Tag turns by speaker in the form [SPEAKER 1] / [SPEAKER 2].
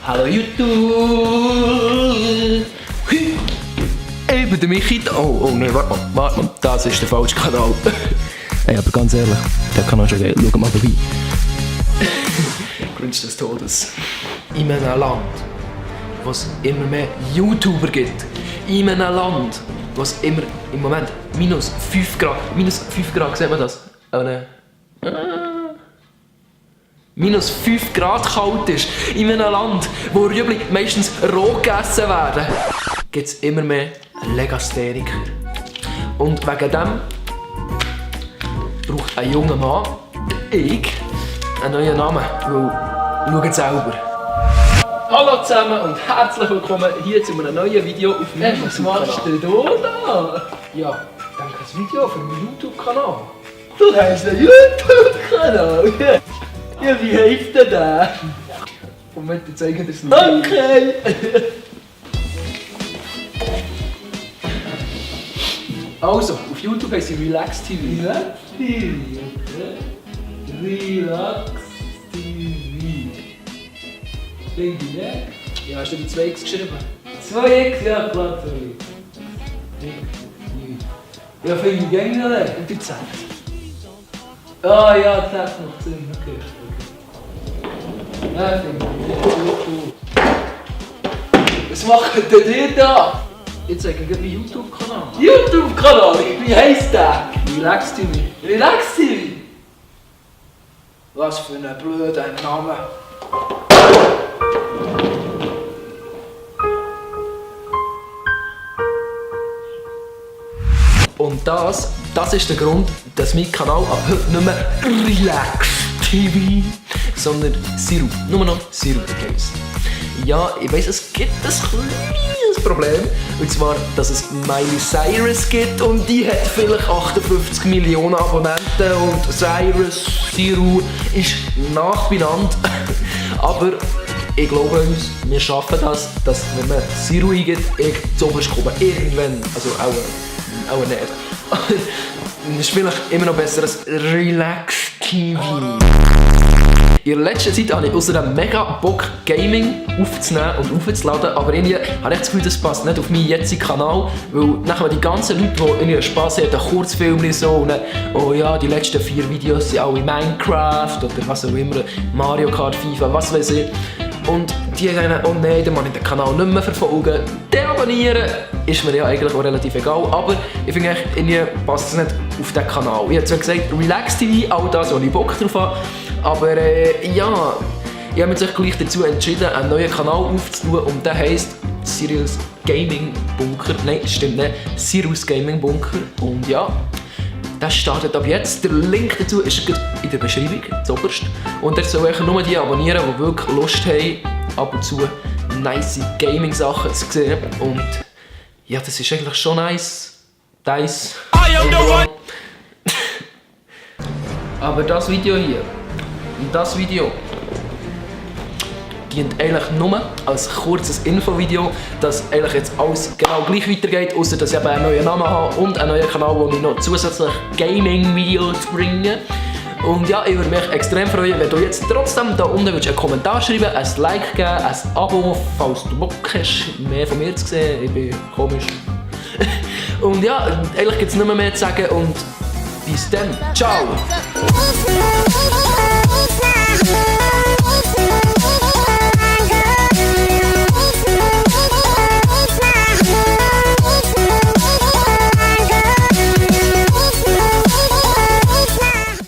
[SPEAKER 1] Hallo YouTube! Ich bin der Michi. Oh nein, warte mal, das ist der falsche Kanal. Hey, aber ganz ehrlich, der Kanal schon geil. Schau mal vorbei. Cringe des Todes. In einem Land, wo es immer mehr YouTuber gibt. In einem Land, wo es immer im Moment minus 5 Grad, sieht man das? Minus 5 Grad kalt ist, in einem Land, wo Rüebli meistens roh gegessen werden, gibt es immer mehr Legastheniker. Und wegen dem braucht ein junger Mann, ich, einen neuen Namen. Weil, schaut selber. Hallo zusammen und herzlich willkommen hier zu einem neuen Video auf meinem YouTube-Kanal. Was machst du da? Ja, ich denke, ein Video für meinen YouTube-Kanal. Du hast einen YouTube-Kanal? Ja, wie heißt der da? Moment, ich zeige dir das noch. Okay! Also, auf YouTube heisst sie Relax TV. Relax TV, okay. Relax TV. Baby, ne? Ja, hast du die 2x geschrieben? 2x? Ja, klar, 2x. Ja, finde ich gängig noch nicht. Und die Z? Ah ja, die Z macht Sinn, okay. Ja, finde ich. Was macht denn ihr da? Ich zeige dir meinen YouTube-Kanal. YouTube-Kanal? Wie heisst der? Relax TV. Relax TV? Was für ein blöder Name. Und das ist der Grund, dass mein Kanal ab heute nicht mehr Relax TV, sondern Siru. Nur noch Siru heisst. Ja, ich weiss, es gibt ein kleines Problem. Und zwar, dass es Miley Cyrus gibt und die hat vielleicht 58 Millionen Abonnenten und Cyrus, Siru ist nachbenannt. Aber ich glaube uns, wir schaffen das, dass wenn man Siru eingibt, zu oberst kommen. Irgendwann, also auch nicht. Es ist vielleicht immer noch besser als Relax TV. In letzter Zeit habe ich außerdem mega Bock, Gaming aufzunehmen und aufzuladen, aber irgendwie habe ich das Gefühl, das passt nicht auf meinen jetzigen Kanal, weil nachher die ganzen Leute, die irgendwie Spass haben, Kurzfilme so und dann, oh ja, die letzten 4 Videos sind alle Minecraft oder was auch immer, Mario Kart, FIFA, was weiß ich. Und die sagen, oh nein, dann muss ich den Kanal nicht mehr verfolgen. Deabonnieren ist mir ja eigentlich auch relativ egal, aber ich finde eigentlich, irgendwie passt es nicht auf den Kanal. Ich habe zwar gesagt, Relax TV, all das, wo ich Bock drauf habe, aber ja, ich habe mich gleich dazu entschieden, einen neuen Kanal aufzutun und der heisst Sirius Gaming Bunker. Nein, das stimmt nicht, Sirius Gaming Bunker. Und ja, das startet ab jetzt. Der Link dazu ist in der Beschreibung, zuoberst. Und dort soll ich nur die abonnieren, die wirklich Lust haben, ab und zu nice Gaming-Sachen zu sehen. Und ja, das ist eigentlich schon nice. Aber das Video hier und das Video dient eigentlich nur als kurzes Infovideo, dass eigentlich jetzt alles genau gleich weitergeht, außer dass ich eben einen neuen Namen habe und einen neuen Kanal, wo ich noch zusätzlich Gaming-Videos bringe. Und ja, ich würde mich extrem freuen, wenn du jetzt trotzdem da unten einen Kommentar schreiben, ein Like geben, ein Abo, falls du Bock hast, mehr von mir zu sehen. Ich bin komisch. Und ja, eigentlich gibt es nicht mehr zu sagen und bis dann. Ciao!